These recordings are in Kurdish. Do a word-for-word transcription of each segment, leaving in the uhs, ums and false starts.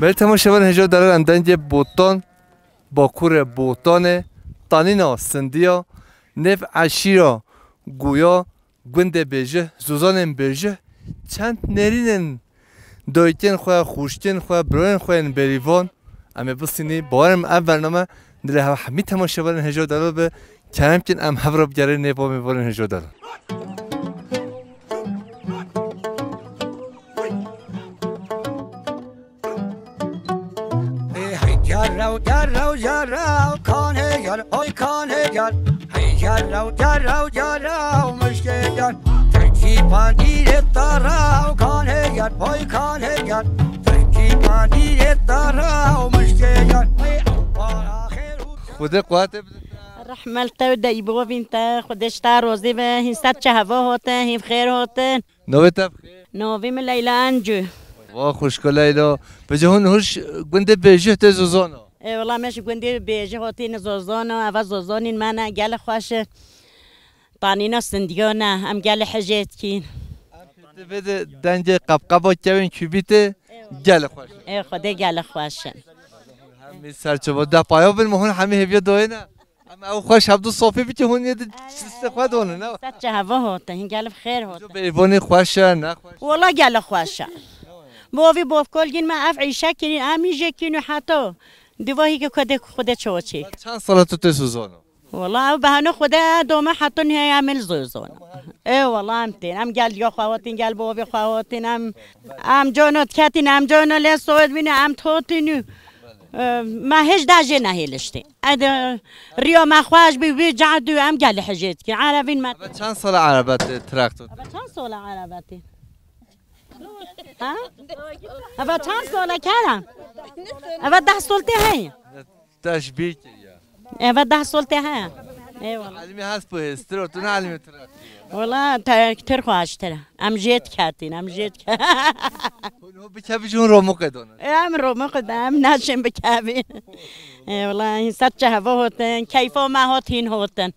Belê temaşevanên hêja û delal, em dengê Botan, bakurê Botanê, tanîna Sindiya, nêv eşîra Guya, gundê Bêjih, zozanên Bêjih, çend nêrînên dayikên xwe, xwişkên xwe, birayên xwe yên berîvan em ê bisînî. Bawer im ev bername dilê hev hemî temaşevanên hêja û delal be. Kerem kin em hev re bigerin nêva mêvanên hêja û delal. Hey, hey, gel raw, gel raw, gel raw, kanê gel, oy kanê gel. Hey, gel raw, gel raw, gel raw, mişkê gel. Tirkî pandîrê te raw, kanê gel, oy kanê gel. Tirkî pandîrê te raw, mişkê gel. Hey, ew para xêr û Xwedê quwetê bide te. Rehmet te û de îbovîn te, Xwedê ji te rozî be, hîn ser çeheva hotin, hîn xêr hotin. Navê te bi xêr? Navê min Leyla Encû. Va xwişko Leyla. Bêje hûn hûn ji gundê Bêjih tê Zozana? Ê wela me ji gundê Bêjih hotîne Zozana, eva Zozanîn me ne, gelê xweş e. Tanîna Sindiya ne, em gelê hejê dikîn. Em pê vê de dengê qebqeba kevên kûbîtê gelê xweş e. Ê Xwedê gelê xweş e. Hemî serçova de paya bin, hûn hemî hêviya doyê ne. Em ew xweş hevdu sofê bike hûn yê di çistê xwe donin, ne? Ser çeheva hote, hîn gelê bi xêr hote. Bêrîvanê xweş e, ne xweş? Wela gelê xweş e. Bovî bovkol gîn me ev îşe kirîn, em îşe kîn û heta. Divahî ke Xwedê, Xwedê çoçî. Çend sala tu tê Zozana? Wela ew behano Xwedê dome heta nihaya em ê li Zozana. Ê wela em tên, em gel diya xwe hotin, gel bovî xwe hotin, em, em cano diketin, em cano lê soyed bîne, em totin û. E, me hêj da jê nehêliştê. Ede riya me xweş bî, wî cehd û em gelê hejê dikin. Erebîn me. Eve çend sala erebe te traktor? Eve çend sala erebe te? Ha? Eve çend sala kere? Eve deh sol te heye. Te ji bîr kiriye. Eve deh sol te heye. Eyvallah. Elmî hest bu hêstir o, tu ne elmî traktor. Wala te-, tir xweştir e. Em jê diketin, em jê dike-, Hûn hûn bikevî jî hûn romiqê donin. Em romiqê de, em naşên bikevî. Ê, wala, hîn ser çeheva hotin, keyfa me hot hîn hotin.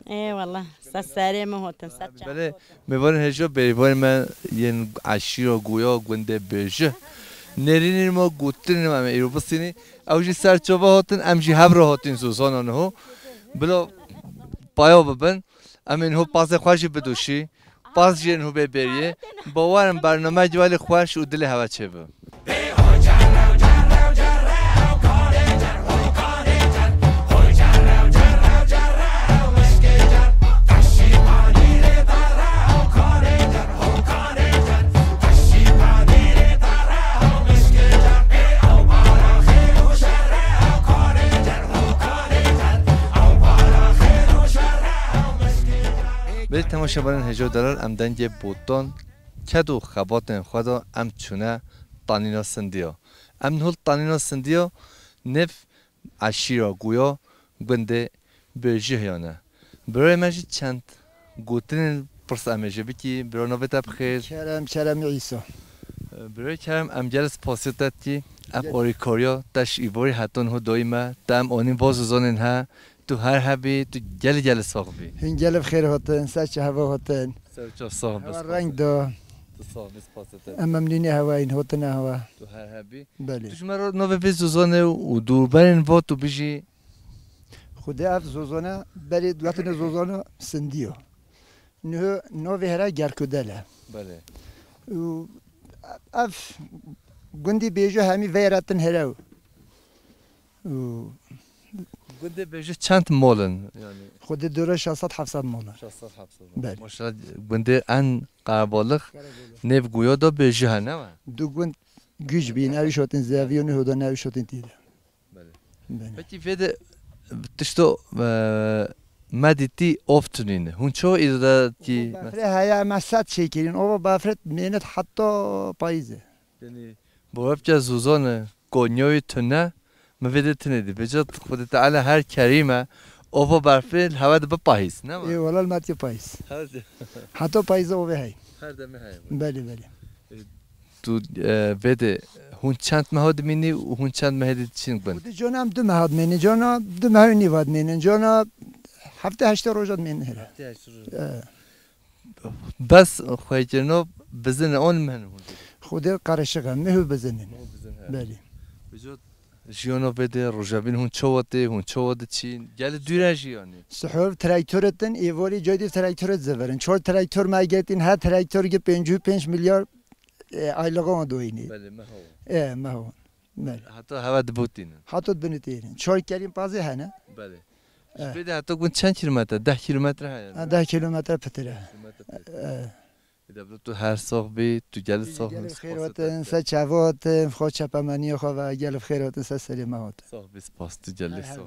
Ê, wala, ser serê me hotin, ser çeheva hotin. Belê, mêvanên hêja bêrîvanên me yên eşîra Guya, gundê Bêjih. Nêrînên me, gotinên me em ê îro bisînî. Ew jî ser çava hotin, em jî hev re hotin Zozana niho. Bila paya bibin, em ê niho pazê xwe jî bidûşî. Pas jê niho bê bêriyê. Bawer im bername gelê xweş û dilê heve çêbi. Belê temaşevanên hêja û delal, em dengê Botan, ked û xebatên xwe de em çûne Tanîna Sindiya. Em niho li Tanîna Sindiya nêv eşîra Guya gundê Bêjih ya ne. Birayê me jî çend gotinên pirs em ê jê bikî. Bira, navê te bi xêr? Kerem, Kerem Îsa. Birayê Kerem, em gelek spasiya te dikî. Ev alîkariya te ji îvarî heta niho dayî me. Te em anîn va Zozanên he. Tu her hebî, tu gelî gelî sax bî. Hûn gelî bi xêr hatin, ser çava hatin. Ser çav sax bî. Hewa reng da. Tu sax bî, spasiya te. Em memnûnê hewa in, hatina hewa. Tu her hebî. Belê. Tu ji me re navê vê Zozanê û dûrberên va tu bijî. Xwedê ev Zozana, berê diwetine Zozana Sindiya. Niho navê here Gerkudel e. Belê. Û ev gundî Bêjih hemî veyretin here. Û Gundê Bêjih çend mol in? Yani Xwedê dore şeş sed heft sed mol in. Şeş sed heft sed mol. Belê. Maşallah, gundê en qerebalix, qerebalix, nêv Guya da Bêjih e, ne? Du gund güc bîn, ew şotin Zeviyo, niho da ne ew şotin tîde. Belê. Belê. Peki vê de tişto, e, me dîtî ov tunîne. Hûn ço îro de kî? Befrê heye, me sed çêkirîn. Ova befrê mênet heta payîzê. Yani, bo hepçe Zozanê Konyayê tune, mi vê de tune dî. Vêca Xwedê Teala her kerîm e, ova berfê li hewe de bipahîz, ne mi? Ê, wela li me diye payîz. Her de. Heta payîza ovê heye. Her demê heye. Belê, belê. E, tu, e, vê de hûn çend meha dimînî û hûn çend mehê de diçîn gund? Xwedê cana em du meha dimînin, cana du meha û nîva dimînin, cana hefte heşte roja dimînin here. Hefte heşte roja. E. Bes xwekirina bizin e, an meh hûn dibin? Xwedê qarişiq e, meh û bizin in. Meh û bizin he. Belê. Vêca jiyana vê de rojevîn hûn çawa tê, hûn çawa diçîn? Gelî dûre jiyanî. Sihor traktore tin, êvarî cayê dî traktore zivirin. Çar traktor me girtin, her traktor gi pêncî û pênc milyar, e, aylığa wan doyînê. Belê, meha wan. E, meha wan. Belê. Heta hewe dibotînin. Heta dibinitênin. Çar kerîn pazê hene. Belê. E. Ji vê de heta gun çend kilometre? Deh kilometre heye. Ha, deh kilometre pitir e. Kilometre pitir. E. Îda bila tu her sax bî, tu gelî sax bî. Gelî xêr hatin, ser çava hatin, xwe çepemeniya xwe ve gelî xêr hatin, ser serê me hatin. Sax bî, spas, tu gelî sax.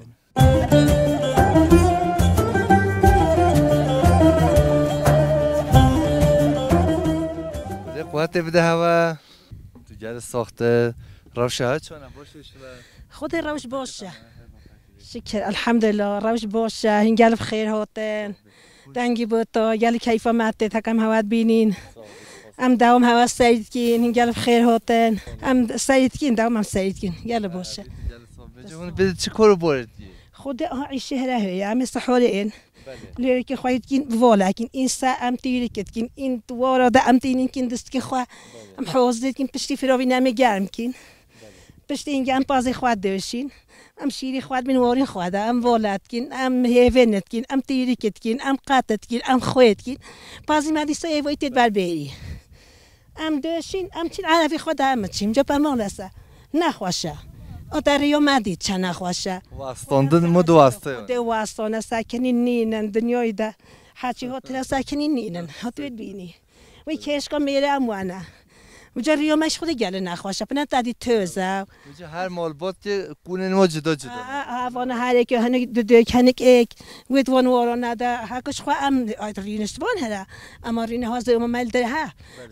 Xwedê quwetê bide hewe. Tu gelî sax te. Rewşa hewe çawa ne? Baş e şive. Xwedê rewş baş e. Şikir, elhamdülillah, rewş baş e. Hîn gelî xêr hatin. Dengî bo to, gelî keyfa me tê, tekem hewe dibînîn. Em dewam hewe seyr dikîn, hîn gelî xêr hatin. Em seyr dikîn, dewam em seyr dikîn. Gelî baş e. Gelî sax bî. Hûn bi çi kor û borê dikîn? Xwedê aha îşê here heye, em ê sihorê ên. Belê. Lêrekê xwe yê dikîn, vola kîn, însa em tîrî dikîn, în wara de em tînîn kîn distikê xwe. Belê. Em hozlê dikîn, piştî firovîn em ê germ kîn. Belê. Piştî înge em pazê xwe döşîn. Em şîrî xwe dibîn warîn xwe de, em vola dikîn, em hêvê dikîn, em tîrî dikîn, em qet dikîn, em xwê dikîn. Pazî me dîsa êvoyî tê ber bêrî. Em döşîn, em çîn erevî xwe de em çîn. Copa mala se. Nexweş e. O te riyo me dît çe nexweş e. Wastandin mu di waste. De wastane sekinî nînin dinyayê de. Heçî hotire sekinî nînin. Hot wê bînî. Wê kêşka mêre em wane. Uca riyo me ji xwe de gelin nexweş e. Pina te dî töz e. Uca her malbat ki kûnên wa cuda cuda. A, a, a, vana herêke hinek dudek, hinek êk. Wê di van warana de. Heke ji xwe em, ay, rîniş di van here. Ema rîne hazir û mel dir he.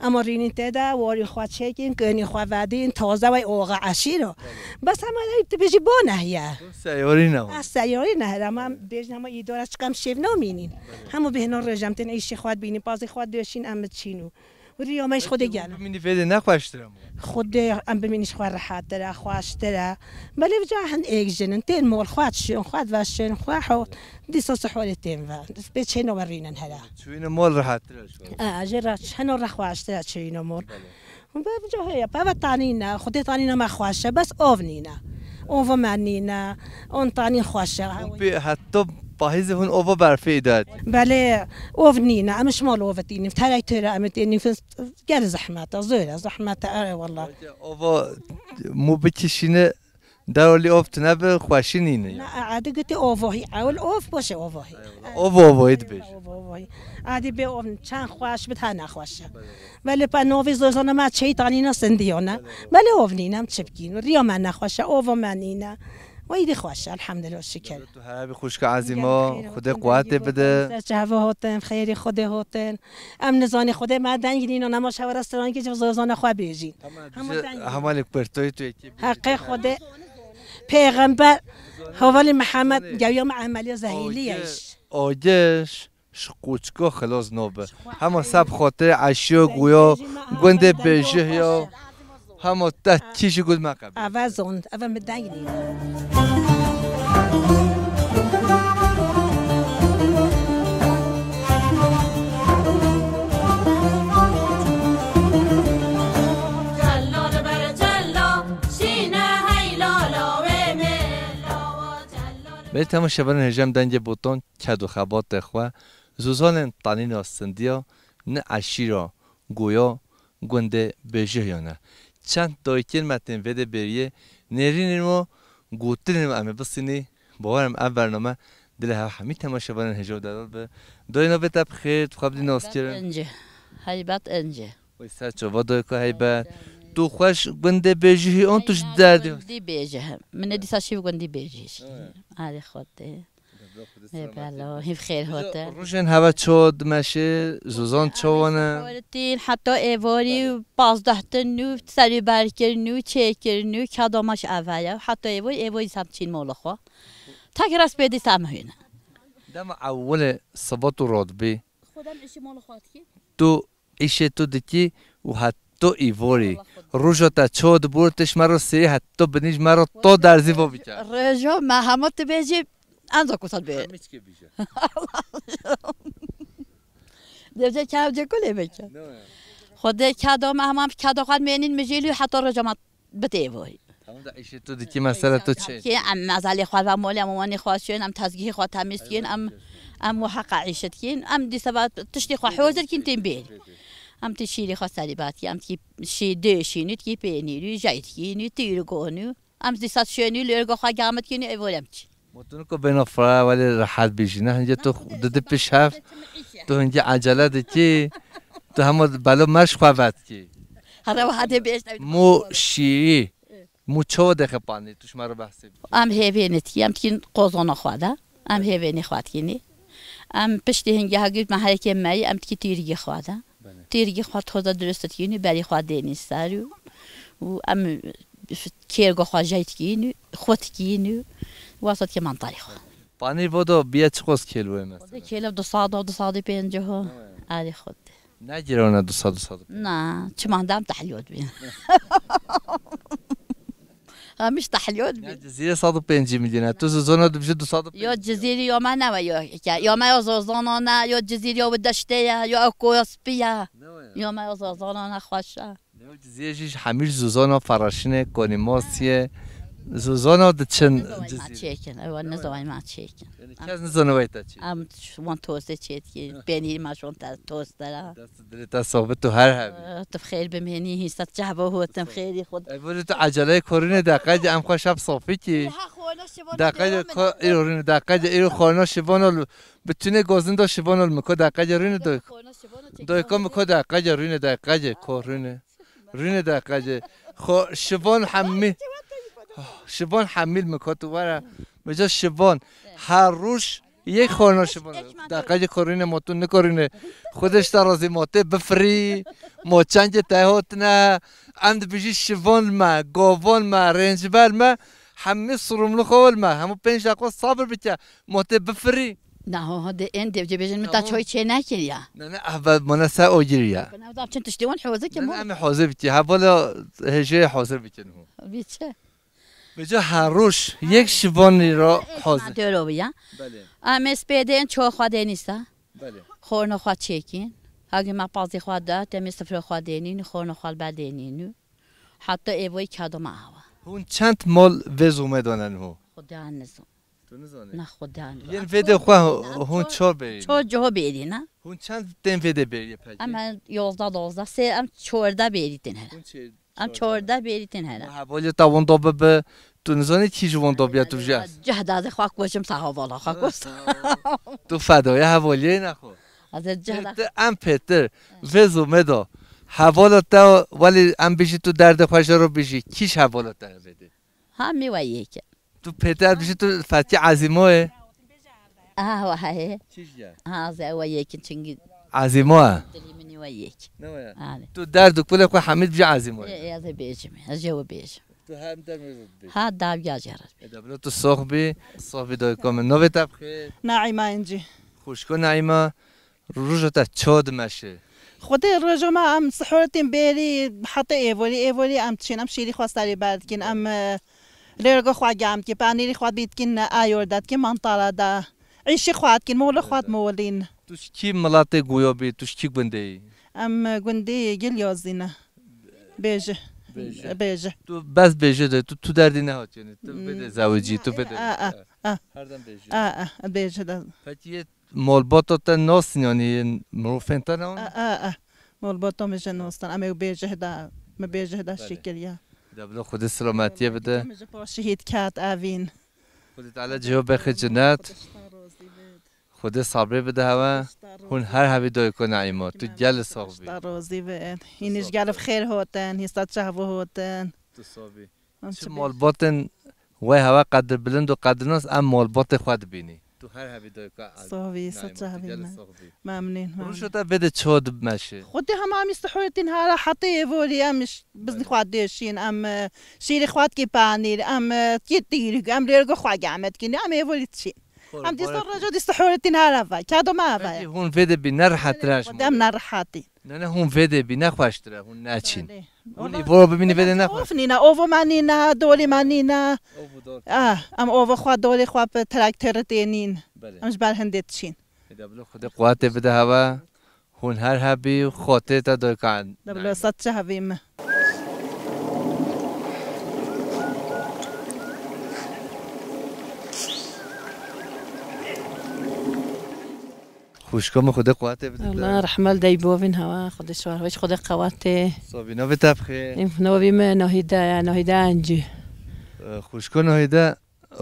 Ema rînîn tê de, warî xwe çêkin, kinî xwe vedîn, taze wey oxa eşîro. Bes hema leyb tu bêjî bo nehiye. Seyarî ne. Ez seyarî ne here, ma bêjin hema îdara çiqem şêv namînîn. Hemû bêhna rêjem tên îşî xwe dibînî, pazî xwe döşîn em çîn û. Û riya me ji Xwedê gel. Bimînî vê de ne xweştir e? Xwedê em bimînî ji xwe rehettir e, xweştir e. Belê vêca hin êk jinin, tên mol xwe dişên, xwe diveşên, xwe hot. Dîsa sihorê tên ve. Bê çêna we rînin here. Çûyîne mol rehettir e ji we. E, jê re heno re xweştir e çûyîne mol. Belê. Be vêca heye, peve tanîne, Xwedê tanîne me xweş e, bes ov nîne. Ova me nîne, on tanîn xweş e. Hûn pê heta pahîzê hûn ova berfê îdare dikîn? Belê, ov nîne, em ji mal ov tînin, terek töre em tênin, gelî zehmet e, zor e, zehmet e, ere wallah. Ova mû bikişîne, Derolî ov tune bi xweşî nîne ya. Na, edi gotî ovohî. Ewil ov, paşê ovohî. Ov ovohî dibêje. Ov ovohî. Edi bê ov çend xweş bit, ha nexweş e. Belê pa novî zozana me çeyî tanîna sindiyona. Belê ov nîne, em çi bikîn? Riya me nexweş e, ova me nîne. Wey dî xweş e, elhamdülillah, şikir. Tu herabî xwişka ezîma, Xwedê quwetê bide. Ser çava hotin, xeyrî Xwedê hotin. Em nizanî Xwedê me deng nîno, nema şewa restorankê ji zozana xwe bêjîn. Hema deng nîno. Hevalê kurtoyê tu yekê bêjî. Heqê Xwedê. Pêxember, hevalê Mihemed, gewiya me emeliya zehîlî ye. Agiş, agiş, ji qoçika xilas nabe. Hema seb xatirê eşiya goya, gundê bêjih ya. Hema te kîjî gul me qebîl. Eve zond, eve min deng nîne. Bê temaşevanên hêja em dengê botan ked û xebatê xwe, zozanên tanîna sindiya, ne eşîra goya gundê bêjih ya ne. Çend dayikên me tên vê de bêriyê, nêrînên wan, gotinên wan em ê bisînî, bawer im ev bername dilê hev hemî temaşevanên hêja û delal bi. Dayê navê te bi xêr, tu xwe bidî naskirin. Heybet Ince. Heybet Ince. Wey ser çava dayika heybet. Tu xweş gundê bêjihî an tu ji derdê. Gundî bêjih. Min ê dîsa şîv gundî bêjih. Arê xwe tê. Ê belo, hîv xêr hote. Rojên heve ço dimeşê, zozan ço wane. Xortîn, heta êvarî û pazdeh tin û serî berkirin û çêkirin û kadama ji eve ye. Heta êvarî, êvarî sem çîn mola xwe. Tek rast pê dî sem hûne. Dema ewilê sibat û rotbî. Xwedem işi mola xwe dikî. Tu Îşê tu dikî û heta îvorî. Roja te ço dibûr, tu ji me re sêrî heta binî ji me re to derzî vo bike. Roja me hema tu bêjî, enza ku sed bê. Hemî çikê bîje. Devce ke evce kulê bike. Ne ya? Xwedê ke do me hema ke do xwed mênîn mijîlî heta roja me Bi têvoyî. Tamam da îşê tu dikî mesela tu çi? Kê em mezelê xwe ve molê em wanê xwe şên, em tezgihê xwe temîz kîn, em em wi heqa îşit kîn, em dîsa va tiştê xwe hozir kîn tên bêrî. Em tê şîrê xwe serî bat kî, em tî şî dê şînî, tî pênîrî, jeytkînî, tîrgonî. Em dîsa şênî lêrgo xwe gamet kînî, êvorî em çî. Motuniko bêno fira welê rehet bijî. Ne hince tu didi piş hev, tu hince acele dikî, tu hema belo meş xwe vetkî. Hara wiha dê bêjne. Mo şîrî, mo çawa dexepanî, tu ji me re behsê bikî. Em hêvê netkî, em dikîn qozona xwe de. Em hêvê nê xwe dikînî. Em piştî hinge hegî me herekê me yî, em dikî tîrgî xwe de. Belê. Têrgî xwe toza dirust dikînî, berî xwe dênî ser û, û em kêrgo xwe jey dikînî, xwe dikînî, wasa dikî mantarî xwe. Panîr vodo biye çiqos kêlo ye mesela? Xwedê kêlo du sed û du sed û pêncî ho. He. Erê xwedê. Ne girona du sed, du sed û pêncî? Na, çiman dem tehliyot bî. Hemiş tehliyot bî. Ya Cizîrê sed û pêncî milyon e. Tu zozona dibijî du sed û pêncî. Yo Cizîrî yo me ne we yo. Ke, yo me yo zozona ne, yo Cizîrî yo bi deştê ye, yo ew koya spî ye. Ne we ya? Yo me yo zozona ne xweş e. Ne we Cizîrê jî ji hemî ji zozona feraşinê, konîmosiyê. Zozona diçin Cizîrê. Çêkin, ew ne zovay ma çêkin. Yani kes nizane wey te çê. Em wan tostê çêtkî, peynîrî ma şon te tost dera. Dilê te soxbet tu her hebî. Eh, tu bi xêr bimênî, hîsa çehbo hotim xêrî xwe. Ev tu eceleyê korînê deqecê em xwe şap sofî kî. Deqecê ko îro rîne, deqecê îro xorno şivono li, bi tunê gozin do şivono li miko deqecê rîne do. Doyko miko deqecê rîne, deqecê korîne. Rîne deqecê. Xo şivon hemî. Şivon hemî li miko tu were. Meca şivon. Her roj Yek xorna şivon. Deqecê korîne, mo tu nikorîne. Xwedê ji te razî, mo tê bifirî, mo çengê te hotine. Em dibêjî şivon me, govon me, rêncber me. Hemî surumlu xwe me. Hemû pênc deqo sabir bike. Mo tê bifirî. Na ho, ho, de en devce bêjin min ta çoy çê nekiriya. Ne, ne, ehbe, mo ne se o giriya. Bana da çin tiştê wan hoze ki mo. Ne, em hoze bike. Hevala hêjê hazir bikin ho. Biçe. Vêca her roj yek şivanî ra hazir. Dero ya. Belê. Em ê spêdên ço xwe dênî sa. Belê. Xorno xwe çêkîn. Hagî me pazî xwe da, temê sifre xwe dênîn, xorno xwe li ber dênîn. Heta êvoyî kado me awa. Hûn çend mal vê zomê danen ho? Xuda nizon. Tu nizanî? Na xuda nizon. Yên vê de xwe hûn çor bêrî. Çor coho bêrî ne? Hûn çend tên vê de bêrî pekî? Em yozda dozda, sê em çorda bêrî tên here. Hûn çê Em çordeh bêrî tên here. Ma hevalê te wenda bibe, tu nizanî kî ji wenda biya tu vijî ez. Cehda de xwe kujim te hevala xwe kust. Tu fedaya hevaliyê nexwe. Ez cehda. Pêtir, em pêtir, vê zomê de. Hevala te welî em bijî tu derdê xwe jê re bijî. Kî ji hevala te vê de? Ha, mi we yek e. Tu pêter bijî tu fetkî Ezîmo ye. Aha, wa heye. Çi ji ye? Ha, ze wa yekin çingî. Ezîmo ye. Dilî min wa yek. Ne wa ye? Hadi. Tu derd û kulê xwe hemî bijî Ezîmo ye. E, e, ez ê bêjim. Ez jê we bêjim. Tu hem der mi bêjî. Ha, dav ya jê re. E, da bila tu sox bî, sox bî doyko min. Novê te bixêr. Naîma Încî. Xwişko Naîma. Roja te çawa dimeşe? Xwedê roja me em sihorê tên bêrî heta êvorî, êvorî em diçin, em şîrî xwe serî ber dikin, em, e, lêrgo xwe gem dikin, panîrî xwe bî dikin, e, ayor de dikin, mantara de. Îşî xwe dikin, molê xwe dimolîn. Tu ji kî miletê goya bî, tu ji kî gundê yî? Em, e, gundê Gilyazî ne. Bêje. Bêje. Bêje. Tu bes bêje de, tu, tu derdî nehat yani. Tu vê de zewicî, tu vê de. A, a, a. Her dem bêje. A, a, bêje de. Peki yê Malbata te nasîn, yanî mirovên te ne? A, a, a. Malbata min jî nasîn. Em ê bêjeh de, min bêjeh de şîkiriya. De bila Xwedê selametiyê bide. Min ji paşî hît ket evîn. Xwedê Teala cihê bexê cinet. Xwedê sabrê bide hewe. Hûn her hevî dayiko Naîma. Tu gelê sax bî. Te razî bin. Hîn ji gelê xêr hotin, hîsta çehvo hotin. Tu sax bî. Çi malbatên wê hewe qedirbilind û qedirnas em malbatê xwe dibînî. Tu her hevî dayika ez. Sax bî, Naîma, tu gelê sax bî. Memnûn, memnûn. Rûşo te vê de ço dimeşe? Xwedê hema em îstihorê tîn hera hetê êvorî em bizdî xwe dêşîn, em, e, şîrî xwe dikî panîr, em, e, dikî tîrik, em lêrgo xwe gehmet kîn, em êvorî diçîn. Em dîsa roja dî sihorê tîn hera ve, kado me ve. Peki hûn vê de bî nerehet re ji. Xwedê em nerehetî. Ne, ne, hûn vê de bî, ne xweştir e, hûn neçîn. Belê. Hûn îvoro bibînî vê de ne xweş. Of nîne, ovo me nîne, dolê me nîne. Ovo dol. Ah, em ovo xwe dolê xwe bi traktorê tênîn. Belê. Em ji ber hindê diçîn. Ê de bilo Xwedê quwetê bide hewe. Hûn her hebî, xotê te doykan. De bilo sed çi hebî me. Xwişka min Xwedê qewatê bide te. Allah rehmel dey bovîn hewa, Xwedê şwar, weş Xwedê qewatê. Sabî navê te bixê. Em navê me Nahîde ya, Nahîde Encî. Xwişka Nahîde,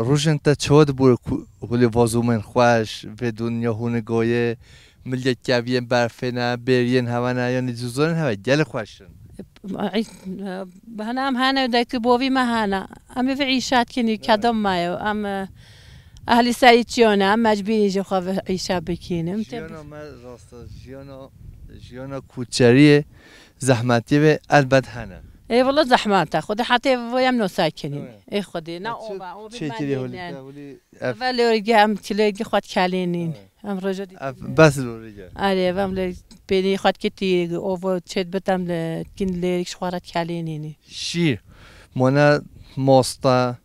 rojên te çawa dibû ku holê vazomên xweş, vê dinya hûn e goyê, millet keviyên berfê ne, bêriyên hewa ne, yanî cûzorên hewa gelê xweş in. Ey, hene em hene, dayikî bovî me hene. Em ê vê îşa dikin, û kedom me ye. Em, e, ehlî serî çiyo ne, em mecbûrî ji xwe vê îşa bikînin. Em tê- Jiyana me rast e, jiyana, jiyana koçeriyê, zehmetiyê vê elbet hene. Ê, wele zehmet e. Xwedê hetê vê em nosa kinîn. Ê Xwedê, na ova, ova çêkirî holî te, holî ev. Ve lorî em çilê xwe dikelînîn. Em roja dî. Ev bes lorî ge. Erê, ev em li pênî xwe dikî tî, ovo çêt bit em li kin lêrik ji xwe re dikelînînî. Şîr, mona, mosta,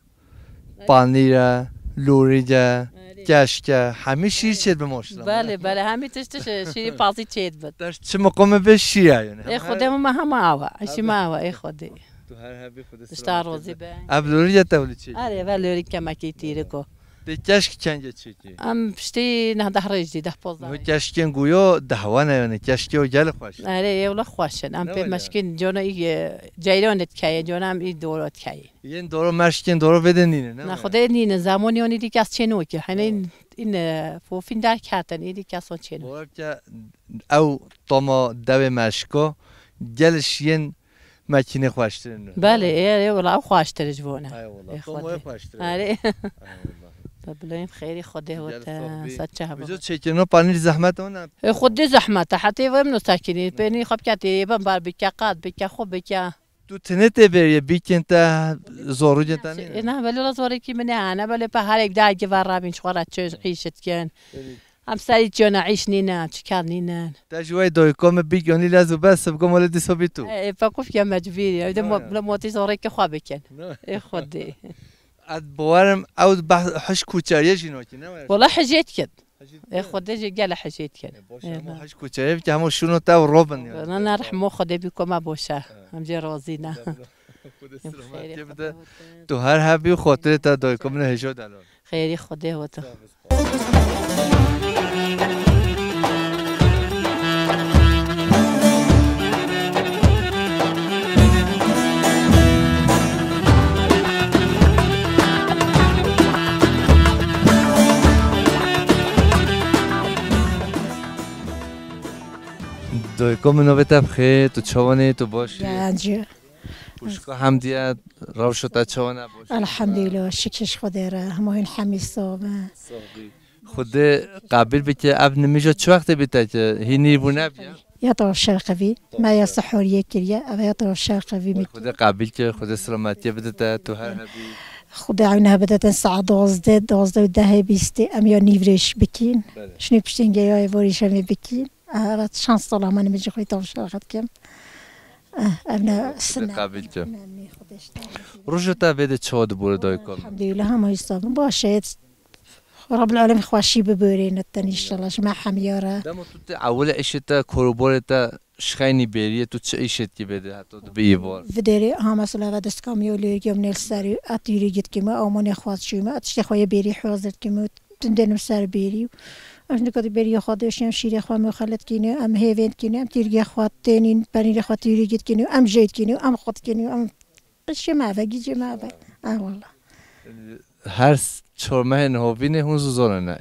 panîre, lorî ge, keşke, hemî şîr çêt bi maşallah. Belê, belê, hemî tişt, tişt, şîrî pazî çêt bit. Te çi miqomê vê şîr e yani? Ê Xwedê, me hema awa, eşî me awa, ê Xwedê. Tu her hebî Xwedê selamet be. Ev lorî ge te wili çêt? Erê, ve lorî kemekî tîrik o. Dê keşk kenge çêkî? Em piştî neh deh rêj dî, deh pozdeh rêj. Keşkên guyo dehwa ne yani, keşkê o gelê xweş. Erê, ê wela xweş in. Em pê meşkên cona î, e, ceyran dikeye, cona em î doro dikeye. Yên doro, meşkên doro vê de nîne, ne? Na, Xwedê nîne, zamonî onî dî kes çênokî. Hene în, în, e, fofîn derketin, î dî kes on çênokî. Wala ke ew toma devê meşko, geliş yên Mekînê xweştir in. Belê, ê, ê, wela ew xweştir ji bo ne. Ay wela, Ê, Tom Xwedê. Wê xweştir in. Erê. Ay wela. Te bileyim xêrî Xwedê Gel wete, sohbî. Saçe hebe. Bijo çêkirino panîr zehmet o ne? Ê, Xwedê zehmet e, hetê vê min o sekinî. Pênî xwe biketê, ê, ben bar bike, qat bike, xwe bike. Tu tinê tê bêriye, bîkên te, zorûcên te nîne? Ê, ne, belê la zorêkî min e, ne, belê pe herek dagî ver rabîn, ji xwe re çöz, îşit kin. Belê. Em serî çiyona îş nîne, çikan nîne. Te ji wey doyko me bîk yonî lez û bes, sibgo mole dîso bî tu. E, e, pekuf ya mecbûrî. Ew de mo-, motî zorêke xwe bikin. Ê Xwedê. Ez bawerim ew bah-, hiş kuçeriye jî nokî, ne were? Wala hijê dikin. Hijê dikin? Ê Xwedê jî gele hijê dikin. E, boş e, hema hiş kuçeriye bike, hema şûno te û robin ya. Na, na, rehmo Xwedê bî koma boş e. Em jê razî ne. Xwedê selametiyê bide. Tu her hebî û xotirê te doyko min hêjo delal. Xêrî Xwedê wete. Doyko min navê te bixê, tu çawan î, tu baş î? Genc. Xwişka Hemdiye, rewşa te çawa ne, baş e? Elhamdülillah, şikir ji Xwedê re, hema hûn hemî sax bin. Sax bî. Xwedê qebîl bike, ev nimîja çi wextê bî te ki hî nîr bû nebiye? Ya tawaf şerqevî, me ya sihoriyê kiriye, ev ya tawaf şerqevî bî. Xwedê qebîl ke, Xwedê selametiyê bide te, tu her hebî. Xwedê ewne bide te saet dozdeh, dozdeh û dehê bîstê, em ya nîvrêş bikîn. Belê. Şinê piştî hingê ya êvorîş em ê bikîn. Ev şans sala me nimîja xwe tawaf şerqet kim. Eh, ev ne Xwedê sinet. Qebîl ke. Memnî Xwedê işte. Roja te vê de çawa dibore dayika min? Elhamdülillah, hema îsta bin. Baş e. Rabbil Alemîn xweşî bibore ne ten inşallah. Ji me hemiya re. Dema tu tê ewilê îşê te, koroborê te şixeynî bêriyê, tu çi îşê dikî vê de heta tu bî îvar? Vê derê ha mesela ve dest kamî û lêrgê min ê li serî, et yürü git kime, aw monê xwaz çûme, et tiştê xwe yê bêrî hazir kime. Tindên ser bêrî û em ji nika di bêrî xwe dişîn, em şîrê xwe muxelet kîne, em hêvên kîne, em tîrgê xwe tênîn, penîrê xwe tîrî gît kîne, em jêt kîne, em xwet kîne, em qişê me ve, gîcê me ve. E, wala. Her s-, çar mehên hovînê hûn zû zor ne?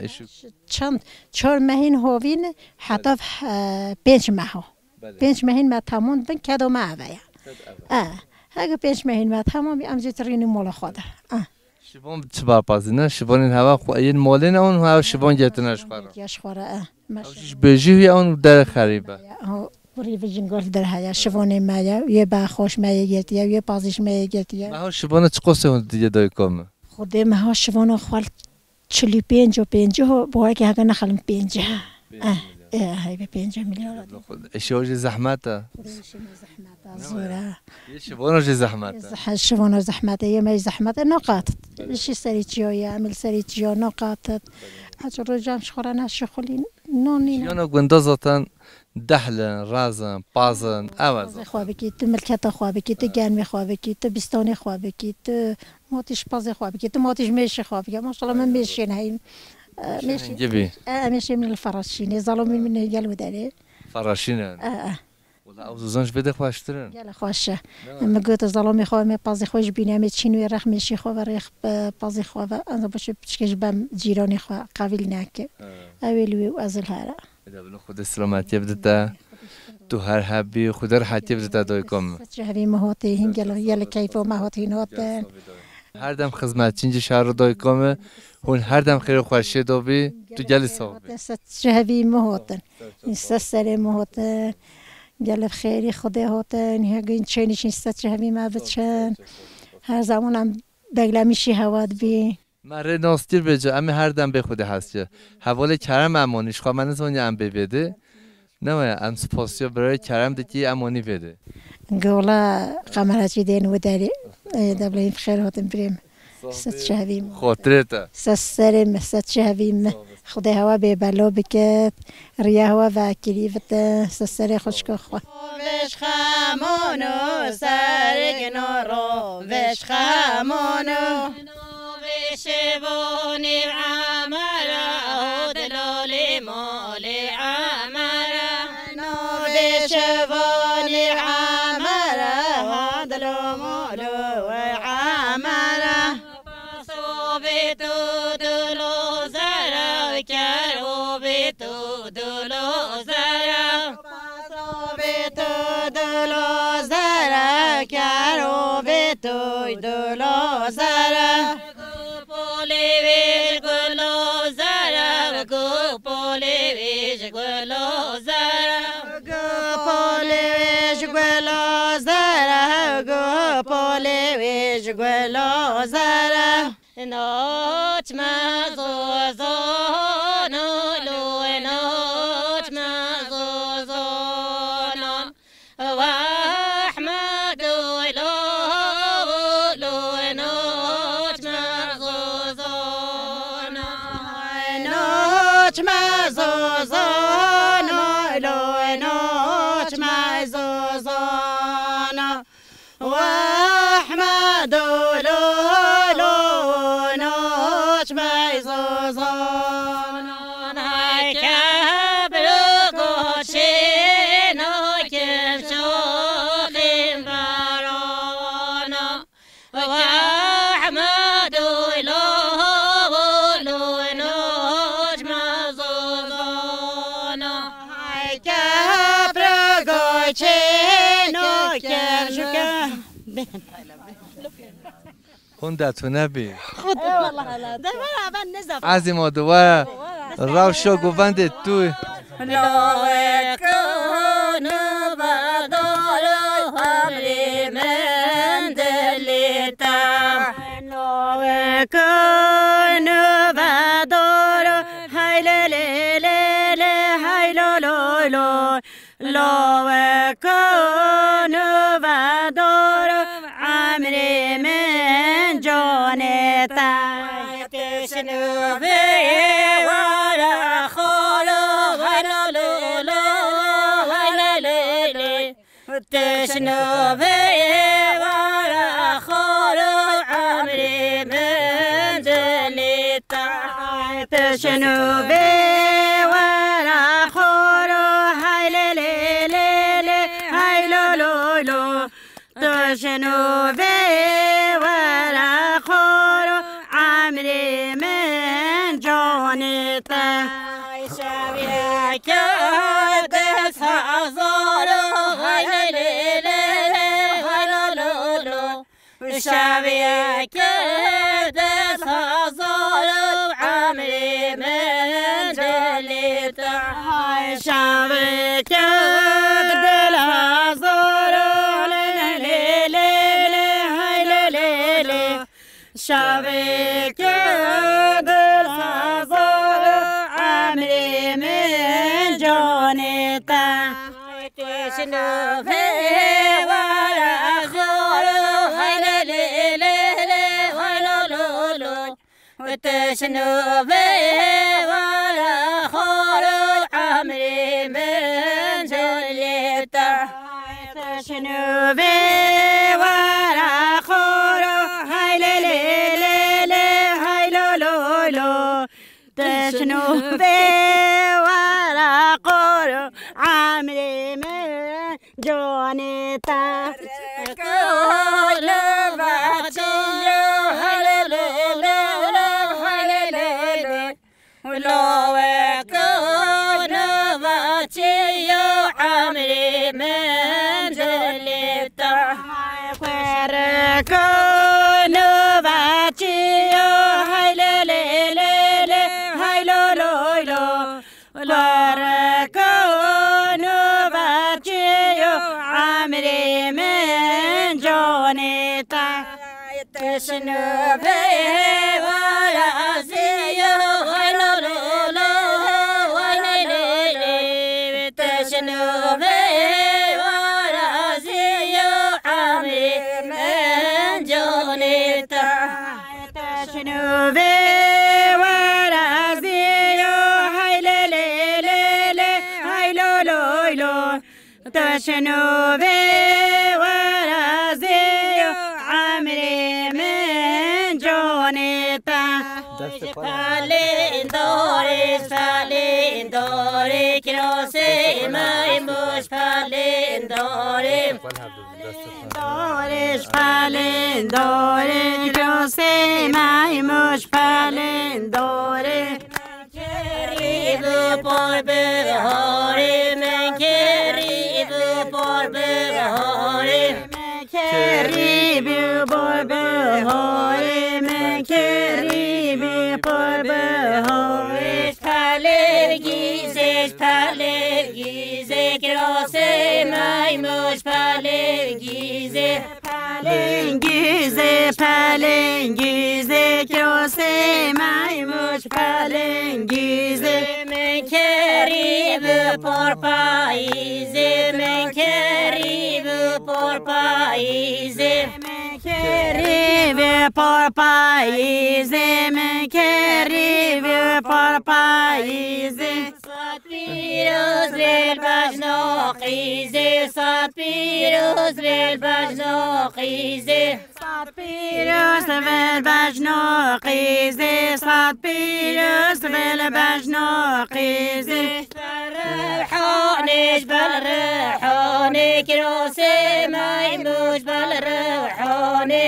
Çend çar mehên hovîn heta, e, pênc meha. Belê. Pênc mehên me tamam bin, kedo me eve ya. Ked eve. E, hege pênc mehên me tamam, em jê tirînî mola xwe de. E. Şivan çi barpazîne? Şivanên hewa xwe yên malê ne, hûn hewa şivan girtine ji xwe re? Ya ji xwe re, e. Ew jî ji bêjî ya hûn der xerîb e? Ya, o, kurî vijin gor der heye, şivanê me ye, yê be xweş me yê girtiye, yê pazîş me yê girtiye. Meha şivana çi qosê hûn diye dayika min? Xwedê meha şivana xwe çil û pênc û pêncî ho, bo weke heke nexelim pêncî. Pênc milyar. Eh, eh, heybe pêncî milyar. Eşya jî zehmet e. Kurê şima zehmet e, zor e. Yê şivana jî zehmet e. Zeh-, şivana zehmet e, yê me zehmet e, naqat. Belê. Îşî serî çiyo ye, emil serî çiyo, naqat. Belê. Aç rojam ji xwe re ne şixulîn, non nîne. Jiyana gunda zaten dehlin, razin, pazin, ew e. Pazê xwe bikî, tu milketa xwe bikî, tu germê xwe bikî, tu bîstanê xwe bikî, tu matî ji pazê xwe bikî, tu matî ji mêşê xwe bikî. Maşallah, min mêşên heyn. Em ê şî-, hingî bî. E, em ê şî min li Feraşînê. Zalomî min ê gel û derê. Feraşîn in. E, e. Wala ew zozan ji vê de xweştir in. Gel xweş e. Ne? Min got, zalomê xwe, em ê pazê xwe ji bîne, em ê çîn wê rexmê şî xwe ve rêx, e, pazê xwe ve. Em ê biçe piçkê ji bem cîranê xwe qevîl neke. He. Ew ê li wê û ez li here. Eda bilo Xwedê selametiyê bide te. Tu her hebî, Xwedê rehetiyê bide te dayika min. Sed çi hevî me hotê, hîn gel, gel keyfo me hot hîn hotin. Her dem xizmetçîn ji şer û dayika min, hûn her dem xêr û xweşiyê de bî, tu gelî sax bî. Sed çi hevî me hotin. Sed serê me hotin. Gelê xêrî Xwedê hotin. Hegîn çênî şîn sed çi hevî me biçin. Her zaman em beglemîşî hewa dibî. Me rê nas kir bêje, em ê her dem bê Xwedê hez kir. Hevalê kerem em anî, ji xwe me nizanî em bê vê dê. Ne waya, em spasiya birayê kerem dikî, em anî vê dê. Gola Qemereçî dên û derê. Ê, de bileyim xêr hatin birêm. Sed çi hevî me. Xotirê te. Sed serê me, sed çi hevî me. Xwedê hewa bê belo biket. Riya hewa vekirî vite. Sed serê xwişka xwe. Vêş xemon û sergin û ro, vêş xemon û. Navê şevonê Emera, dilo lê malê Emera. Navê şevonê Emera, dilo malê Emera. Paso bê tu dilo zere, kero bê tu dilo zere. Paso bê tu dilo zere, kero bê tu dilo zere. Gu polê wê ji gulo zere, gu polê wê ji gulo zere. Gu polê wê ji gulo zere, gu polê wê ji gulo zere. Naçme zozana, lo naçme zozana. Wehme doylo, lo naçme zozana. Naçme zozana, lo naçme zozana. Wehme dolo lo noç meyzo zonan. Ay kebir goçê no kim şoxin barana. Wehme dolo lo noç meyzo zonan. Ay kebir goçê no kim şoxin. Hûn de tune bî. Eyvallah. De were ben ne zaf. Ezî ma di were. Rewşa govendê tu. Lawekun ve dor hamrî min dilî te. Lawekun ve dor hay lê lê lê lê hay lo lo lo. Lawekun ve dor emrê min canê te. Tişnû vê were xolo hele lê lê hele lê lê. Tişnû vê were xolo emrê min dilî te. Tişnû vê were xolo hay lê lê lê lê hay lo lo lo. Tişnû vê were xolo emrê min canê te. Şeviyeke dest hezaro hay lê lê lê hay lo lo lo. Şeviyeke dest hezaro emrê min dilî te. Hay şeviyeke dil hezaro lê lê lê lê hay lê lê lê. Şevekê dil hezar emrê min canê te. Tişnû vê were xoro hele lê lê lê hele lo lo lo. Tişnû vê were xoro emrê min dilê te. Tişnû vê were xoro hay lê lê lê lê hay lo lo lo. Tişnû pê were qor û emrê min canê te. Reko li vaçiyo, helelele, helelele. Lawek nava çiyo, emrê min dilê te. Xwerek nava çiyo, hay le le le le, hay lo lo lo. Xwerek nava çiyo, emrê min canê te. Teşnûvê waraziyo, hay lo lo lo, hay lê lê lê. Teşnûvê waraziyo, emrê min canê te. Teşnûvê waraziyo, hay lê lê lê lê, hay lo lo lo. Teşnûvê waraziyo, emrê min canê te. Destê xwe. Palên dorê, palên dorê, kirasê maymuş palên dorê. Destê xwe. Dorê, palên dorê, kirasê maymuş palên dorê. Kerî bi por biharê, min kerî bi por biharê. Kerî bi por biharê, min kerî bi por biharê. Palê gîzê, palê gîzê, kirasê maymuş palê gîzê. Pelengîzê, pelengîzê, kirasê maymuş pelengîzê. Min kerî bi por payîzê, min kerî bi por payîzê. Min kerî bi por payîzê, min kerî bi por payîzê. Sed pîroz bê li bejna qîzê, sed pîroz bê li bejna qîzê. Sed pîroz bê li bejna qîzê, sed pîroz bê li bejna qîzê. Rewhanê ji ber rewhanê, kirasê maymuş ber rewhanê.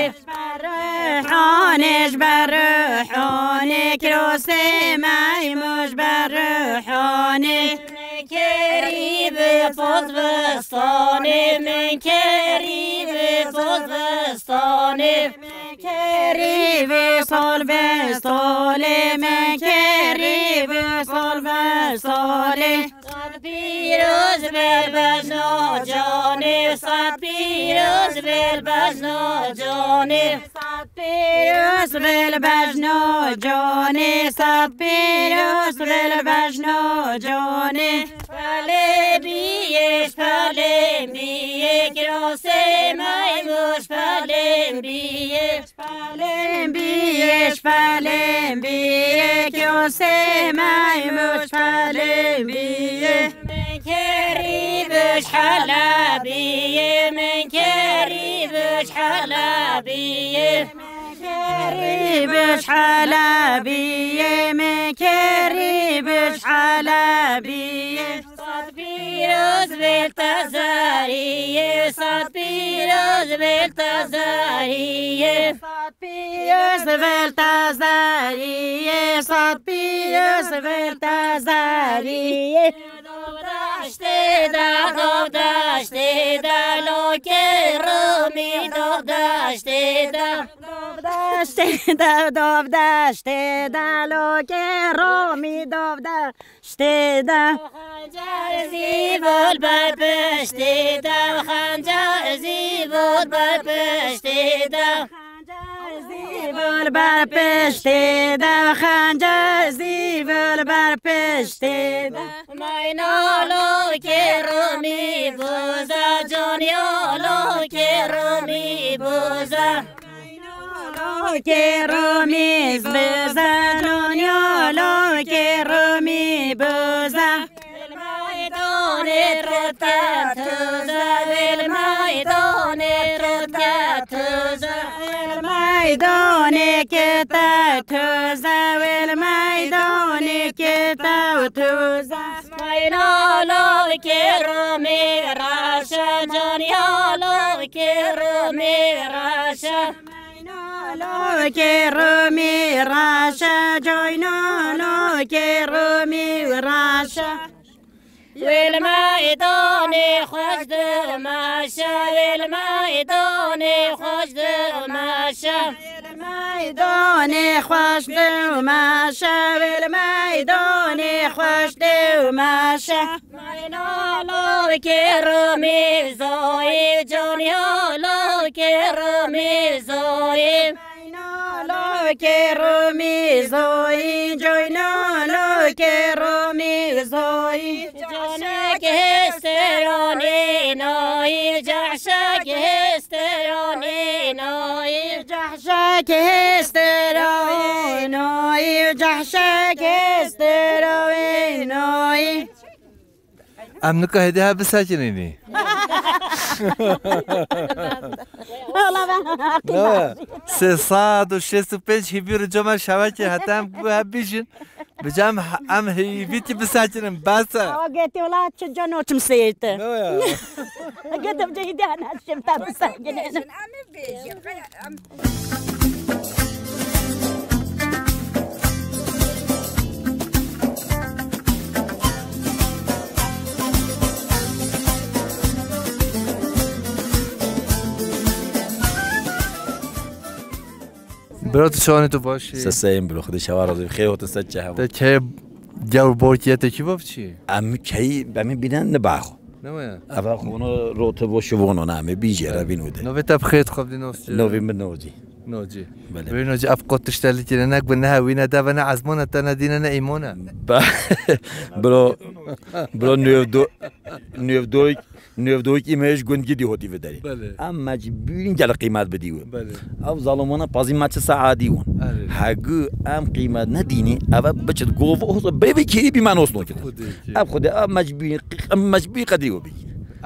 Rewhanê ji ber rewhanê, kirasê maymuş ber rewhanê. Min kerî bi poz vistanê, min kerî bi poz vistanê. Min kerî bi sol vistanê, min kerî bi sol vistanê. Sed pîroz bê li bejna canê, sed pîroz bê li bejna canê. Sed pîroz bê li bejna canê, sed pîroz bê li bejna canê. Pelê biyê, pelê biyê, kirasê maymuş pelê biyê. Pelên biyê, pelên biyê, kirasê maymuş pelên biyê. Min kerî bi ji helebiyê, min kerî bi ji helebiyê. Min kerî bi ji helebiyê, min kerî bi ji helebiyê. Sed pîroz bê li te zariyê, sed pîroz bê li te zariyê. Sed pîroz bê li te zariyê, sed pîroz bê li te zariyê. Dov deştê de, dov deştê de, lokê Romî dov deştê de. Dov deştê de, dov deştê de, lokê Romî dov de. Piştê de. Xencer zîvol ber piştê de, xencer zîvol ber piştê de. Xencer zîvol ber piştê de, xencer zîvol ber piştê de. Maynalo kê Romî boza, conyalo kê Romî boza. Lokê Romî biza, conyalo kê Romî biza. Bil meydanê rota tuza, bil meydanê rota tuza. Meydanê kete toze, wêl meydanê kete toze. Meynalo kêro mîraşe, caniyalo kêro mîraşe. Meynalo kêro mîraşe, caynalo kêro mîraşe. Wêl meydanê xweş dimeşe, wêl meydanê xweş dimeşe. Wêl meydanê xweş dimeşe, wêl meydanê xweş dimeşe. Meynalo kêro mîzoyî, caniyalo kêro mîzoyî. Meynalo kêro mîzoyî, caynalo kêro mîzoyî. Cahşek hêsteranê nayî, cahşek hêsteranê nayî. Cahşek hêsteranê nayî, cahşek hêsteranê nayî. Em nika hêdî hev bisekinînî. Wala ben Ne? Sê sed û şêst û pênc hîvî rica me şevekê heta em bi hev bijîn. Bi cem em hîvî tî bisekinin, bes e. Awa geti wala çi can oçum seyirte. Ne ya? Geti bi cehî de henaşim ta bisekinin. Bira, tu çawanî, tu baş î? Seseyim bro, Xwedê şewa razî, xêr hatin ser çe hema. Te keyê gewr bor kî ye, te kî bav çi? Em keyî, em bînen ne baxo. Ne waya? Eva xwe no rote bo şivono name, bîjê re bîn û de. Novê te bi xêr, xwe bidî nos çi? Novê min Nocî. Nocî. Belê. Bê Nocî, ev qot tişte li kire ne gu ne hewî ne deve ne ezmona te ne dîne ne îmona. Ba-, bro, bro, növ do-, növ doy, növ doy îme ji gund gidî hotî viderî. Belê. Em mecbûrîn gel qîmet bidî win. Belê. Ev zalimona pazî me çi saadî win. Erê. Hegu em qîmet nedînî, eve biçit gov olsa bê vê kêrî bî me nos nokit. Xwedê kê. Ev xwedê, ev mecbûrî, em mecbûrî qedrî we bî.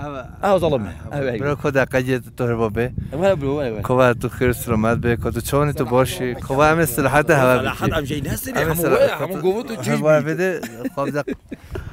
Ev, ev zalim e. Ev, ev, ev. Bira, ko deqe cê tu torba bê. Were bro, were, were. Ko va tu xêr selamet bê, ko tu çawanî, tu baş î. Ko va em ê silahete heva bikî. Silahet em jey nesirê, hemû were, hemû govo tu cî bî. Heva bide, xwe bide.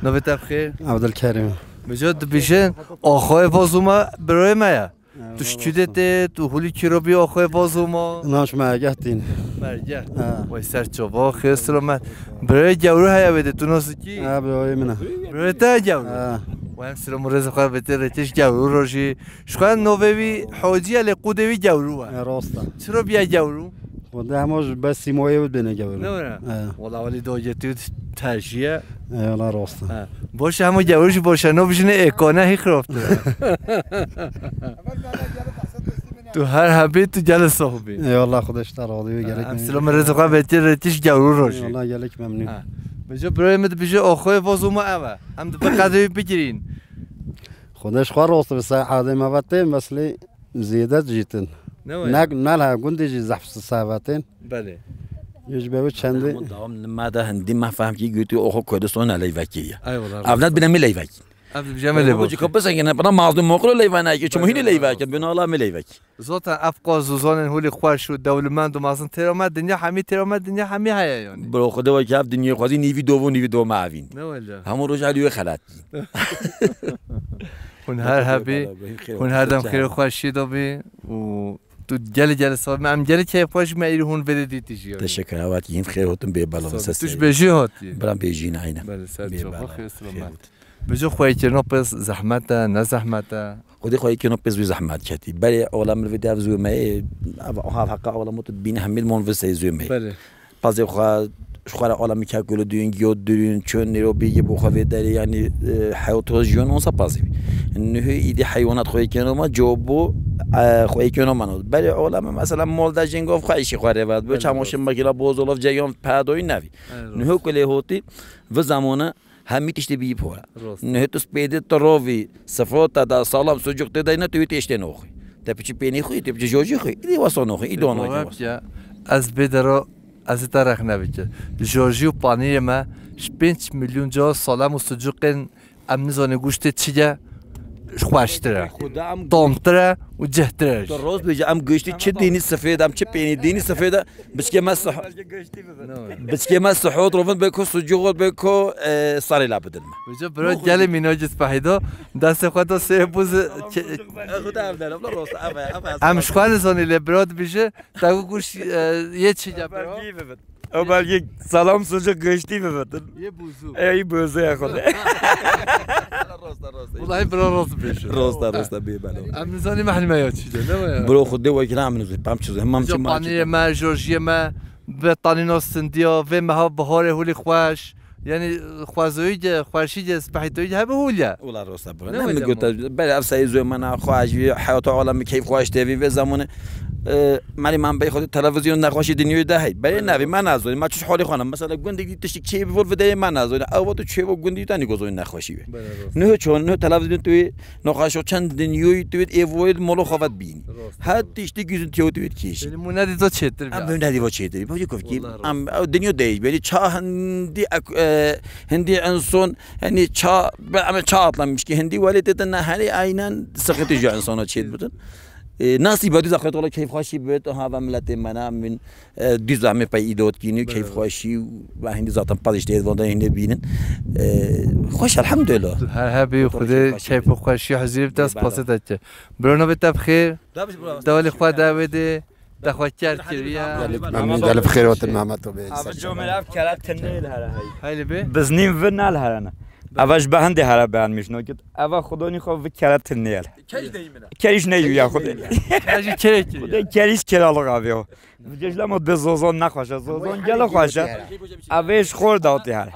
Navê te bi xêr? Abdülkerim. Bijo, dibêjin, axayê Vazûma birayê me ye. Tu ji kî de tê, tu hulî kî re bî axayê Vazûma? Naş me geh tîn. Mergeh. Ha. Wey ser çava, xêr selamet. Birayê gewrû heye wê de, tu nas dikî? Ha, birayê min e. Birayê te ye gewrû? Ha. Wey em silam û rêzê xwe bêtê rêtiş gewrû rojî. Ji xwe navê wî Hacî ye, lê qûdê wî gewrû e. E, rast e. Çira bîye gewrû? Xwedê hema ji ber sîmoyê wî bêne gewrû. Ne were? E. Wala welî dogê tu tercî ye. E, wala rast e. E. Baş e, hema gewrû jî baş e. No bijîne êkane hî xirab tu. Tu her hebî, tu gelê sax bî. Eyvallah, Xwedê ji te razî be, gelek memnun. Em silam rêzê xwe bêtê rêtiş gewrû rojî. Eyvallah, gelek memnun. Ha. Bijo birayê min dibêje axayê Vazûma ev e. Em di bi qedrê wî bigirîn. Xwedê ji xwe rast be, ser adê me ve tê, meslê zêde jîtin. Ne waya? Nek, ne le gundê jî zehf sevetên. Belê. Yê ji ber wê çendê. Hemû dawam nima de hindî me fehm kî gotî oxo Kurdistan ne leyvekî ye. Eyvallah. Ev ne bine mi leyvekî. Ev dibêje me lê bak. Kapı sen gene bana mazlum okulu leyvana ki. Çumu hini leyvekî. Bin Allah mi leyvekî. Zaten ev qaz û zanên holê xweş û dewlemend û mezin têra me dinya hemî têra me dinya hemî heye yani. Bro, xwedê wekî ev dinyê xwezî nîvî dov û nîvî dov me evîn. Ne wele. Hemû roj alî wê xelat. Hûn her hebî, hûn her dem xêr û xweşiyê de bî û tu gelê gelê sax, em gelê keyf xweş me îro hûn vêde dîtî jî. Teşekkür, awat yîn xêr hotin bê bela. Tu ji bêjî hatî. Bela bêjî nayne. Belê, ser çava, xêr selamet. Bijo xweyîkirina pez zehmet e, ne zehmet e? Xwedê xweyîkirina pez wî zehmet ketî. Berê ola min vê dev zû me, ev, ha, heqa ola min tu bîne hemî mon vê sey zû me. Belê. Pazê xwe, ji xwe re ola min kekulu dûn, giyo dûn, çön nêro bî, yê bo xwe vê derê, yanî, e, heyot xwe jiyon onsa pazê bî. Nuhê îdî heywanat xweyîkirina ma, cobo, e, xweyîkirina ma no. Berê ola min mesela mol de jêngov xwe îşê xwe rê vat. Belê, çamaşir makîna, bozolov, ceyan, pedoyî nevî. Nuhê kulê hotî, vê zamana, hemî tiştê bîyî pora. Rast. Nihê tu spêdê tu rovî, sifro te da salam sucuk tê dayne tu wî têştê noxî. Te piçî pênî xwî, te piçî jojî xwî. Îdî wasa noxî, îdî wasa. Ez bê dero, ez ê te rexne bike. Jojî û panîrê me ji pênc milyon ca salam û sucuqên em nizanê guştê çi ye. xweştir e. Tomtir e û cihtir e. Tu rost bêje, em giştî çi dînî sifrê de, em çi pênî dînî sifrê de, biçkê me sih-, biçkê me sihot rovin be ku sucû xwe be ku, e, sarê la bidin me. Biçe bira gelê mînacî spehî da, destê xwe da sê bûz. Em ji xwe nizanî lê bira dibêje, te ku kuş, e, yê çi ya bira? Ew belkî salam sucuk giştî bibitin. Yê bûzû. Ey bûzû ya xwe. Welahi bira rast bêje. Rosta, rosta bê belo. Em nizanî mehlime ya çi de, ne ya? Bro xwe de wekî ne em nizî, pam çiz, hemam çi ma çi. Paniyê me, jorjiyê me, vê tanîno sindiya, vê meha biharê hûlî xweş. Yani xwezoyî de, xweşî de, spehîtoyî de hebe hûl ya. Wela rosta bro. Ne mi gote, bere ev seyî zoy mana xweş, heyata alemi keyf xweş tevî ve zamanı. E, mali man bey xwe televizyon nexweşî dinyayê de hey. Bere navî me nazoyî, ma çiş halî xwana. Mesela gundî tiştik çê bi vol videyi me nazoyî. Ew wextu çê bo gundî tanî gozoyî nexweşî ve. Nuh çon, nuh televizyon tu nexweşo çend dinyayê tu ê voyê molo xavat bînî. Her tiştî güzün tiyo tu kêşî. Seni mu nedî to çêtir. Em bi nedî vo çêtir. Bacı kofkî. Em ew dinya değiş. Beni ça hindi ek-, e, hindi insan, yani ça, be-, ama ça atlamış ki hindi wali tete ne hali aynen sıkıntı ju insana çêt bütün. E, nasıl badi zaten ola keyif hoşi bet ha ve milletê mena min, e, düz ame pey idot kini keyif hoşi ve hindi zaten pazişte vanda hindi binin. E, hoş elhamdülillah. Her her bir Xwedê keyf û xweşî hizîr bi te spasê te çi. Bro navê te bi xêr. Dewlê xwe dawê de. Te xwe ker kiriye. Gelek memnun, gelek xêr otin Mehmet abi. Abi comê ev kere tinê li here hey. Hayli be. Biznîn vi ne li here ne. Eva ji be hindê here beğenmiş nokit. Eva xudonî xwe vi kere tinê ye. Keriş neyû ya xudê. Keriş kere kiriye. Xudê keriş keralık abi o. Vijej lemo de zozon ne xweşe. Zozon gelo xweşe. Ev ê ji xor da hotî here.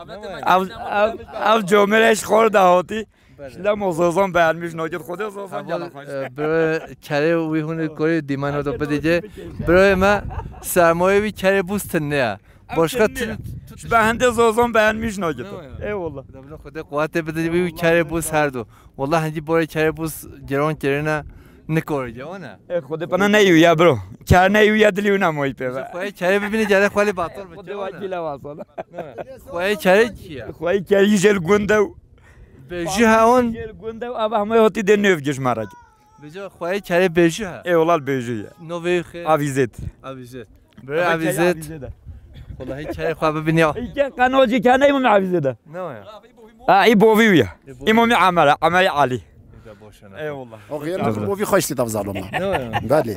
Ev, ev, ev comê re ji xor da hotî. Şilemo zozon beğenmiş nokit xwedê zozon gelo xweş. Bro kerê wî hûn ê korê dîmano da bidîce. Broyê me sermayê wî kerê bûz tinne ya. Başka tinne. Ji be hindê zozon beğenmiş nokit. Eyvallah. Xwedê quwatê bide wî kerê bûz her du. Wallah hindî borê kerê bûz geron kerine nikore ya ona. E xwedê pana neyû ya bro. Ker neyû ya dilî wina moy pê ve. Xwedê kerê bibîne gere xwelê batal bike. Xwedê wa gîle wasana. Xwedê kerê kî ya? Xwedê kerî jel gundew. Bêjî he on. Jêl gund ew ava hemû hotî dê nêv giş me re. Bêje xweyê kerê bêjî he. Ê wela bêjî ye. Novê xê. Avîzêt. Avîzêt. Bire avîzêt. Welahi kerê xwe bibînî. Îke qenocî ke ne îmamê avîzê de. Ne ya? Ha, î bovî wî ye. Îmamê Emer e, Emerê Elî. Ê wela. O xiyar bovî xweş tê tavzaloma. Ne ya? Belê.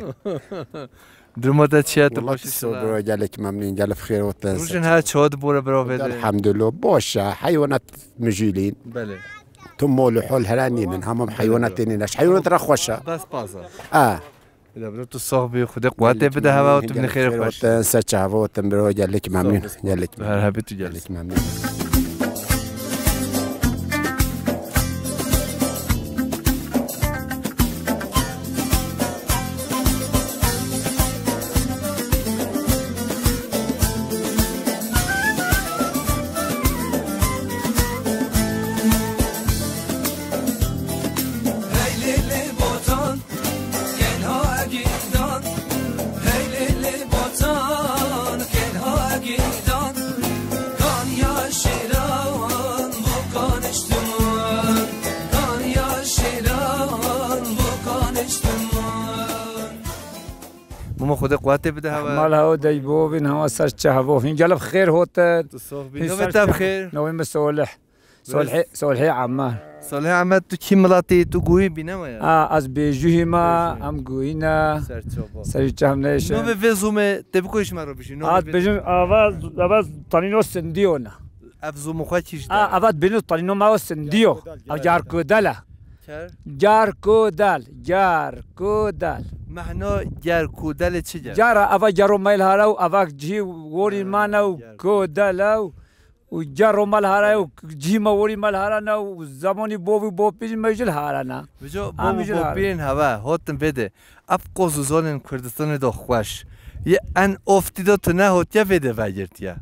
Duruma te çi ye? Tu baş î? Wela gelek memnun, gelek xêr û te. Rojin her çawa dibore bira vê de? Elhamdülillah, baş e. Heywanat mijîlîn. Belê. Tu mol û hol here nînin. Hemam heywanat tê nîne. Heywanat re xweş e. Bes paza. A. Ila bira tu sax bî, Xwedê quwetê bide heva û tu binî xêrê xweş. Te ser çava û te bira gelek memnun. Gelek. Her hebî tu gelek. Gelek memnun. Mama Xwedê quwetê bide hewa. Mal hewa dey bovîn, hewa ser çe hevo. Hîn gelek xêr hote. Tu sox bî. Navê te bi xêr? Navê min Solih. Solhê, Solhê Ammar. Solhê Ammar, tu kî milatî, tu guhî bîne me ya? A, ez bêjûhî me, em guhî ne. Serçava. Serî çem neyşe. Navê vê zûmê, te biko ji me re bijî. Navê vê bêjin, ava, ava tanîno sindiyo ne. Ev zûmê xwe kî ji A, ava bêjin tanîno me o sindiyo. Ev car kodel e. Car? Car kodel, car kodel. Mehna car kodelê çi ye? Car e, ava caro me li hara û ava cihî worî me ne û kodel e û Û car û mal hara û cî me worî mal hara ne û zemanî bov û bopîr me jil hara ne. Bijo bov û bopîrên heve hotin vê de. Ev qoz û zalên Kurdistanê de xweş. Yê en ov tî de tu ne hotiye vê de vegirtiye.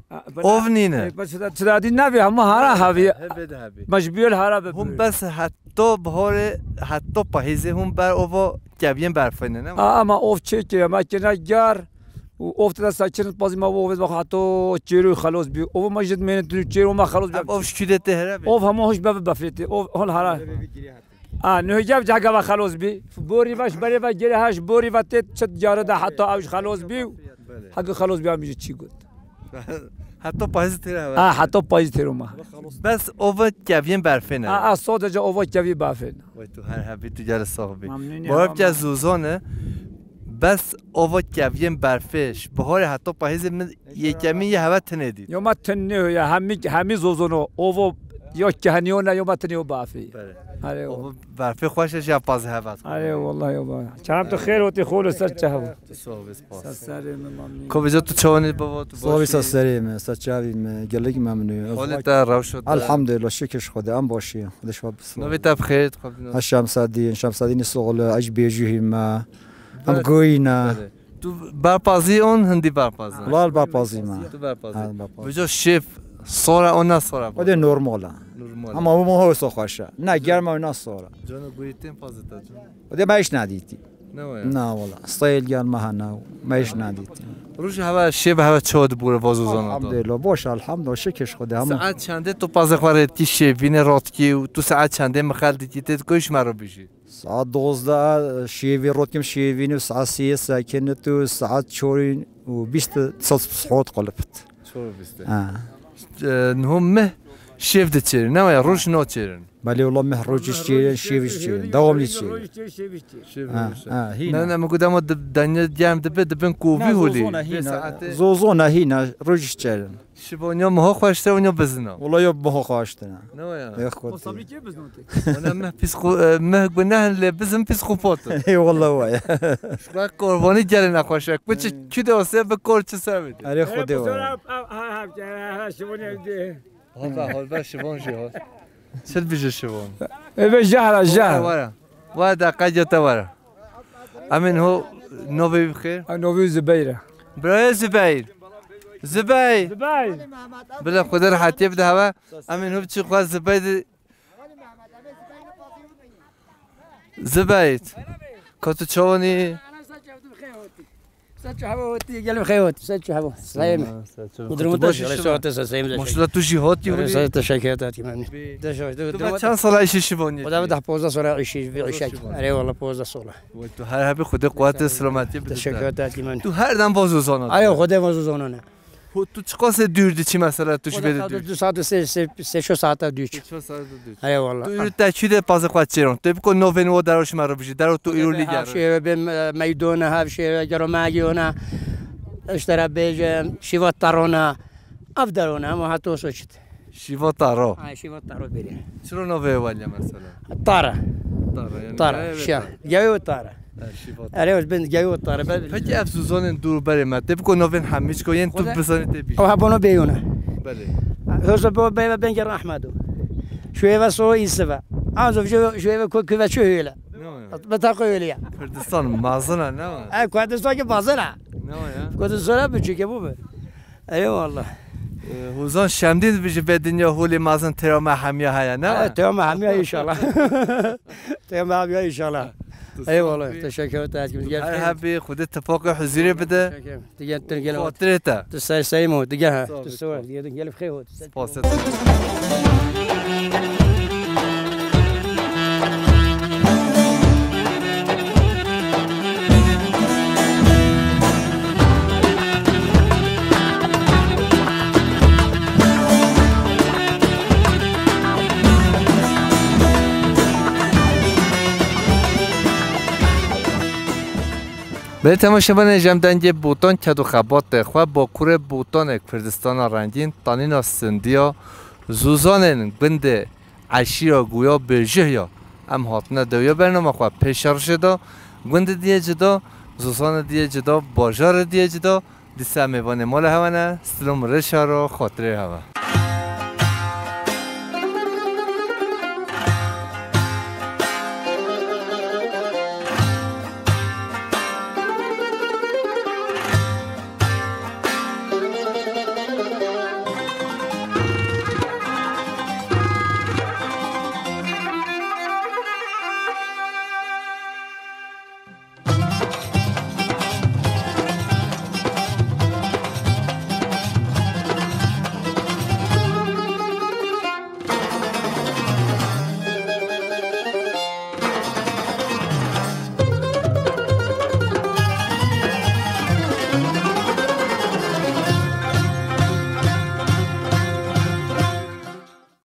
Ov nîne. Çira dî nevê hema hara heviye. Hevê de hebî. Me ji biyol hara be. Hûn bes heta biharê, heta pahîzê hûn ber ova keviyên berfayne ne? A, ama ov çêkiriye, me kine car. Û ov tida sakin pazî ma ov ma hato çêrû xelos bî. Ov ma jid mêne tu çêrû ma xelos bî. Ov şkûdê te here bî. Ov hema hoş be befrê te. Ov hol hara. A, nuh gev cehgava xelos bî. Borî ve ji berê ve girê her ji borî ve tê çi diyare de heta ew ji xelos bî û Belê. Heke xelos bî, em jî çi got. Heta payîz têr heve. Ha, heta payîz têr û me. Bes ova keviyên berfê ne. Ha, ha, sadece ova kevî berfê ne. Vay tu her hebî tu gel sax bî. Memnunî Bawe hema bike me. Zozan e. Bes ova keviyên berfê. Ji biharê heta payîzê min yekemîn yê heve tinê dît. Yo me tin ne ya, hemî, hemî zozon o. Ovo ya kehnî o ne, yo me tinê o berfê. Belê. Are o. Ova berfê xweş e, ji ya pazê heve. Are wallahî yo ba. Çerem tu xêr hotî xolo ser çehwa. Tu sağ ol, spas. Ser serê min mamî. Ko bijo tu çawanî baba, tu Slavî baş î? Ser serê me, ser çavî me, gelek memnû. Holê te rewşa te? Elhamdülillah, şikir ji Xwedê, em başî. Xwedê şifa bisin. Navê te bi xêr, xwe bi Şemsedîn, Şemsedîn Soğlu, ez ji Bêjûhî me. Em Ber- goyî ne. Belê. Tu berpazî on, hindî berpazî? Wal berpazî me. Tu berpazî. Ha, berpazî. Bijo şêf sora o ne sora? Xwedê normal e. Normal. Ama bu moho so xweş e. Ne germa ne sora. Cana goyî tên pazita can. Xwedê me hiç nedîtî. Ne waya? Na wala. Stayl gel me hana. Me hiç nadîtî. Roj hava şêb hava çawa dibûre vazo zana da? Elhamdülillah. Boş elhamdülillah. Şikir Xwedê hema. Saet çendê tu pazê xwe rêtkî şêvîne rotkî û tu saet çendê mixel dikî tê dikoy ji me re bijî? Saet dozdeh şêvî rotkim şêvîne û saet sê sekine tu saet çorîn û bîst sot qulipit. Çor û bîst. Ha. E, niho mih şêv diçêrin, ne waya roj naçêrin. Belê wala mih roj çêrin, şêv çêrin. Dewamlı çêrin. Şêv Ha, roj. Ha, hîna. Ne, ne, min got dema danya germ dibe, dibin kovî holî. Zozona hîna. Zozona hîna, roj çêrin. Şivanya miha xweştir, onya bizina. Wala yo miha xweştir. Ne waya? Yok koti. Ona mih psiko-, e, mih guneh lê bizin psikopat. Ey wala waya. Şuka korbanî gelin nexweşe. Kuçi kü de olsa bir kor çi sevdi. Are Xwedê waya. Hol be, hol be, şivon jî hol. Çil bije şivon. Eve jahra, jahra. Wara. Wara da qadiya te wara. Amin ho novi bixir. Novi Zübeyir. Braya Zübeyir. Zübeyir. Zübeyir. Bila Xwedê rahatiye bide hava. Amin ho çi xwa Zübeyir. Zübeyir. Kotu çawanî? Sen çi hava hotî, gelin xeyr hotî, sen çi hava? Sayın. Sağ ol, sağ ol. Mudurum Baş taşı, işi öyle var. Sortu sayın. Maşallah tu jî hotî Öyle hotî. Sen teşekkür ederim. Tu çend sala işi şivanî? O da bir daha pozda sonra işi bir işe. Eyvallah pozda sonra. Vay tu her hebî Xwedê quwet û selametiyê bide. Teşekkür ederim. Tu her dem vazo zana. Ayo Xwedê vazo zana ne. Ho, tu çiqasê dûr diçî mesela tu ji vê de dûr? Du saat, sê, sê, sê, çar saat dûr. Çar saat dûr. Eyvallah. Tu îro te çi de pazê xwe çêron? Tu biko novên wo dero şima re bijî. Dero tu îro lî gero. Hevşê be, e, meydona, hevşê be, gero magiyona. İşte re bêje, şiva tarona. Av derona, ama hato soçit. Şiva taro. Ha, şiva taro beri. Çiro navê waliye mesela? Tara. Tara yani. Tara, şiya. Geyo tara. Ha, şiva taro. Erê, ben geyo tara. Peki ev zozanên dûr berê me, tê biko navên hemî çiko yên tu bizanî tê bî. O ha bono beyona. Belê. Hozo bo beyve ben ger Ahmedo. Şu eve so isive. Anzo şu, şu eve ko küve şu öyle. Ne o ya? Beta ko öyle ya. Kurdistan mazına ne o? E, Kurdistan ki mazına. Ne o ya? Kurdistan bu çünkü bu mu? Eyvallah. Ee, Hozan Şemdîn dibêje vê dinya holê mezin têra me hemiya heye, ne? Evet, têra me hemiya inşallah. Têra me hemiya inşallah. Eyvallah. Teşekkür ederim. Her hebî, Xwedê tifaqê huzurê bide. Teşekkür ederim. Digen tu gel. Xatirê te. Tu ser seymo, digen ha. Tu sor, digen gel xeyr. Spas. Belê temaşevanê, ji em dengê Botan ked û xebatê xwe, Bakurê Botanê, Kurdistana Rengîn, Tanîna Sindiya, Zozanên gundê eşîra Guya Bêjih ya. Em hatine dewiya bernama xwe pêşerojê de, gundê diyê cida, zozanê diyê cida, bajarê diyê cida, dîsa em mêvanê mala hewe ne, silom rêşa ro, xatirê hewe.